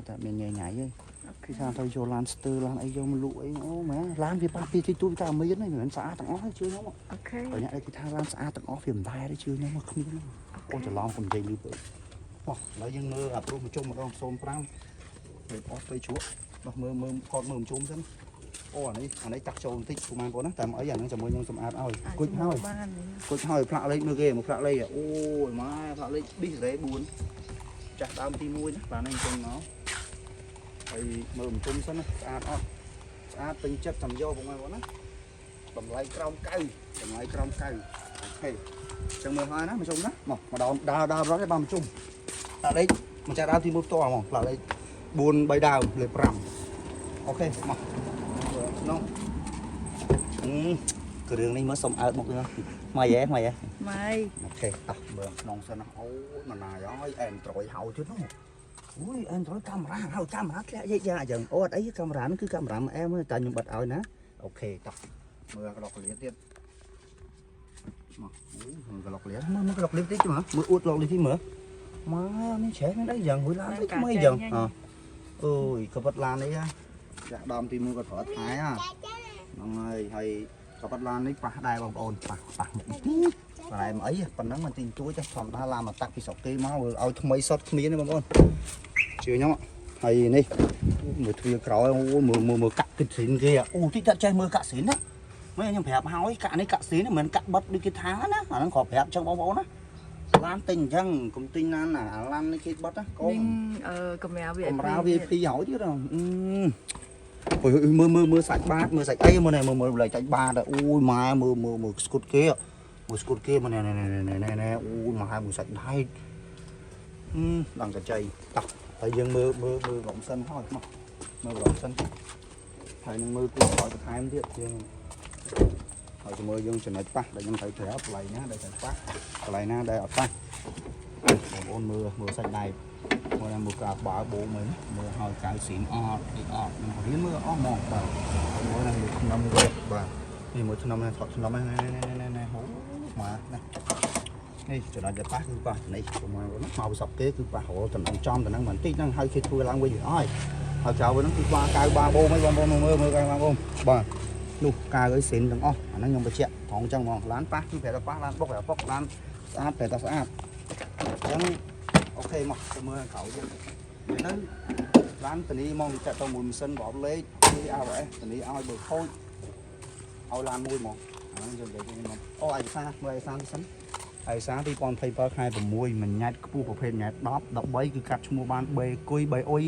តែមានញ៉ៃញ៉ៃទេគេថាទៅយកឡានស្ទើឡានអីយកមកលក់អីអូមែនឡានវាប៉ះពីទីទូតែមានហ្នឹងមិនមែនស្អាតទាំងអស់ទេជឿខ្ញុំ Okay. បើអ្នកគេថាឡានស្អាតទាំងអស់វាមិនដែរទេជឿខ្ញុំមកគ្មានអូច្រឡំកុំនិយាយលឺពេកមកឥឡូវយើងមើលអាព្រោះមកជុំម្ដង05ពេលអស់ទៅជ្រក់មកមើលមើលថតមើលមកជុំសិនអូអានេះអានេះតាក់ចូលបន្តិចពុកម៉ែបងប្អូនណាតែមិនអីអាហ្នឹងចាំមើលខ្ញុំសម្អាតឲ្យគុជហើយ បាន គុជហើយផ្លាកលេខមើលគេមកផ្លាកលេខអូយម៉ែផ្លាកលេខប៊ីសេ4ចាស់ដើមទី1ណាបាទនេះចេញមកហើយមើលមកជុំសិនណាស្អាតអត់ស្អាតពេញចិត្តចាំយកពុកម៉ែបងប្អូនណាតម្លៃក្រោមកៅតម្លៃក្រោមកៅ okay ចឹងមើលហើយណាមកជុំណាមកម្ដងដើរដើររត់ទេបាទមកជុំផ្លាកលេខម្ចាស់ដើមទី1ផ្ទាល់ហ្មងផ្លាកលេខ4 3ដើមលេខ5 okay មកមើលក្នុងអឺគ្រឿងនេះមើលសុំអើតមកទៀតមកយេមកយេ ម៉ៃ Okay តោះមើលក្នុងសិនណាអូយម៉ណាយអើយ Android ហៅទៀតនោះអូយ Android កាមេរ៉ាហៅកាមេរ៉ាធ្លាក់យាកយ៉ាងអញ្ចឹងអូអត់អីកាមេរ៉ាហ្នឹងគឺកាមេរ៉ាមកអែមតែខ្ញុំបិទឲ្យណា okay តោះមើលក្លុកកលៀទៀតមកអូមើលក្លុកកលៀមើលមើលក្លុកកលៀតិចមើលមើលអួតក្លុកលៀតិចមើលម៉ែនេះច្រេះមានអីយ៉ាងមួយឡាននេះថ្មីយ៉ាងអអូយកប៉ិតឡាននេះចាក់ដើមទី1គាត់ប្រើថែហ្នឹងហើយហើយកប៉ិតឡាននេះប៉ះដែរបងប្អូនប៉ះប៉ះមុខនេះ បន្លែមិនអីប៉ុណ្ណឹងមិនទីទួចទេធម្មតាឡានមកតាក់ពីស្រុកគេមកឲ្យថ្មីសុតគ្មានទេបងប្អូនជឿខ្ញុំហើយនេះមើលទ្វារក្រោយអូមើលមើលមើលកាក់គិតស៊ីនគេអូតិចតែចេះមើលកាក់ស៊ីនណាមិនខ្ញុំប្រាប់ហើយកាក់នេះកាក់ស៊ីនមិនមែនកាក់បិទដូចគេថាណាអាហ្នឹងគ្រាន់ប្រាប់អញ្ចឹងបងប្អូនណាឡានទិញអញ្ចឹងកុំទិញឡានណាអាឡាននេះគេបិទណាកុំ មានអឺកាមេរ៉ា VIP កាមេរ៉ា VIP ហើយទៀតអូយមើលមើលមើលសាច់បាតមើលសាច់អីមើលនេះមើលមើលសាច់បាតអូយម៉ែមើលមើលមើលស្គុតគេមើលស្គុតគេមើលណែណែណែណែណែអូយម៉ែមើលសាច់ដែកអឺដល់កញ្ចៃតោះហើយយើងមើលមើលមើលរំសិនហើយមកមើលរំសិនហើយនឹងមើលគូក្រោយបន្ថែមទៀតយើងហើយមើលយើងចំណុចប៉ះដែលខ្ញុំត្រូវប្រាប់កន្លែងណាដែលត្រូវប៉ះកន្លែងណាដែលអត់ប៉ះបងប្អូនមើលមើលសាច់ដែក មើលមើលក្រាបបើបោមើលមើលហើយកៅស៊ីនអត់អីអត់នឹងរៀនមើលអស់ហ្មងបាទមើលណាមើលឆ្នាំគេបាទនេះមើលឆ្នាំនេះថតឆ្នាំនេះនេះនេះហូមកណានេះចំណុចដែលប៉ះគឺប៉ះនេះប្រហែលណាមកពីសពគេគឺប៉ះរលតំណចំតំណបន្តិចហ្នឹងហើយគេធ្វើឡើងវិញអស់ហើយចៅហ្នឹងគឺបាកៅបាបោមិនបងប្អូនមើលមើលកៅបាបោបាទនោះកៅអីស៊ីនទាំងអស់អាហ្នឹងខ្ញុំបញ្ជាក់ត្រង់ចឹងហ្មងឡានប៉ះគឺប្រាប់ថាប៉ះឡានបុកប្រាប់បុកឡានស្អាតប្រាប់ថាស្អាតអញ្ចឹង okay មកទៅមើលខាងក្រោយទៀតទៅឡានតានីមកចាក់ទៅមួយម៉ាស៊ីនបបលេខគឺ ABS តានីឲ្យបើខូចឲ្យឡានមួយហ្មងអាហ្នឹងយើងនិយាយទៅខ្ញុំអូឯកសារមើលឯកសារទៅសិនឯកសារ2027ខែ6មួយញ៉ែតខ្ពស់ប្រភេទញ៉ែត10 13គឺកាត់ឈ្មោះបាន B គុយ B អុយ